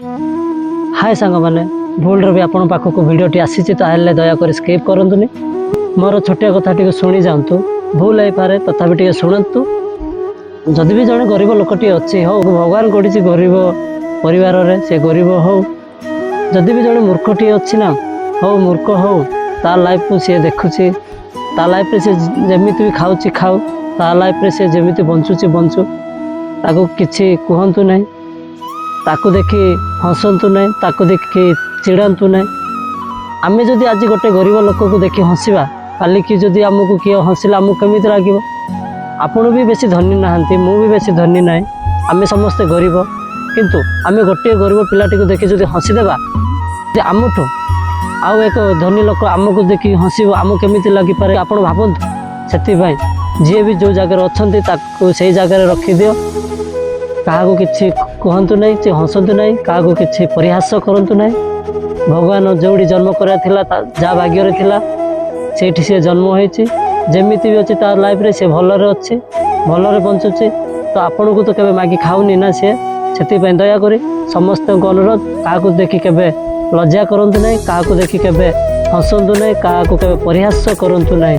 ହାଏ ସାଙ୍ଗମାନେ, ଭୁଲରେ ବି ଆପଣଙ୍କ ପାଖକୁ ଭିଡ଼ିଓଟି ଆସିଛି, ତାହେଲେ ଦୟାକରି ସ୍କିପ୍ କରନ୍ତୁନି। ମୋର ଛୋଟିଆ କଥା ଟିକେ ଶୁଣି ଯାଆନ୍ତୁ। ଭୁଲ ହେଇପାରେ, ତଥାପି ଟିକେ ଶୁଣନ୍ତୁ। ଯଦି ବି ଜଣେ ଗରିବ ଲୋକଟିଏ ଅଛି, ହଉ, ଭଗବାନ କରିଛି ଗରିବ ପରିବାରରେ, ସେ ଗରିବ ହଉ। ଯଦି ବି ଜଣେ ମୂର୍ଖଟିଏ ଅଛି ନା, ହଉ, ମୂର୍ଖ ହଉ, ତା ଲାଇଫକୁ ସିଏ ଦେଖୁଛି। ତା ଲାଇଫରେ ସେ ଯେମିତି ବି ଖାଉଛି ଖାଉ, ତା ଲାଇଫରେ ସେ ଯେମିତି ବଞ୍ଚୁଛି ବଞ୍ଚୁ। ତାକୁ କିଛି କୁହନ୍ତୁ ନାହିଁ, ତାକୁ ଦେଖି ହସନ୍ତୁ ନାହିଁ, ତାକୁ ଦେଖି ଚିଡ଼ାନ୍ତୁ ନାହିଁ। ଆମେ ଯଦି ଆଜି ଗୋଟେ ଗରିବ ଲୋକକୁ ଦେଖି ହସିବା, କାଲିକି ଯଦି ଆମକୁ କିଏ ହସିଲେ ଆମକୁ କେମିତି ଲାଗିବ? ଆପଣ ବି ବେଶୀ ଧନୀ ନାହାନ୍ତି, ମୁଁ ବି ବେଶୀ ଧନୀ ନାହିଁ, ଆମେ ସମସ୍ତେ ଗରିବ। କିନ୍ତୁ ଆମେ ଗୋଟିଏ ଗରିବ ପିଲାଟିକୁ ଦେଖି ଯଦି ହସିଦେବା ଯେ ଆମଠୁ ଆଉ ଏକ ଧନୀ ଲୋକ ଆମକୁ ଦେଖି ହସିବ, ଆମକୁ କେମିତି ଲାଗିପାରେ, ଆପଣ ଭାବନ୍ତୁ। ସେଥିପାଇଁ ଯିଏ ବି ଯେଉଁ ଜାଗାରେ ଅଛନ୍ତି, ତାକୁ ସେଇ ଜାଗାରେ ରଖିଦିଅ। କାହାକୁ କିଛି କୁହନ୍ତୁ ନାହିଁ, ସେ ହସନ୍ତୁ ନାହିଁ, କାହାକୁ କିଛି ପରିହାସ କରନ୍ତୁ ନାହିଁ। ଭଗବାନ ଯେଉଁଠି ଜନ୍ମ କରିବାର ଥିଲା, ଯାହା ଭାଗ୍ୟରେ ଥିଲା, ସେଇଠି ସେ ଜନ୍ମ ହେଇଛି। ଯେମିତି ବି ଅଛି ତା ଲାଇଫରେ ସେ ଭଲରେ ଅଛି, ଭଲରେ ବଞ୍ଚୁଛି। ତ ଆପଣଙ୍କୁ ତ କେବେ ମାଗି ଖାଉନି ନା ସିଏ। ସେଥିପାଇଁ ଦୟାକରି ସମସ୍ତଙ୍କୁ ଅନୁରୋଧ, କାହାକୁ ଦେଖି କେବେ ଲଜ୍ଜା କରନ୍ତୁ ନାହିଁ, କାହାକୁ ଦେଖି କେବେ ହସନ୍ତୁ ନାହିଁ, କାହାକୁ କେବେ ପରିହାସ କରନ୍ତୁ ନାହିଁ।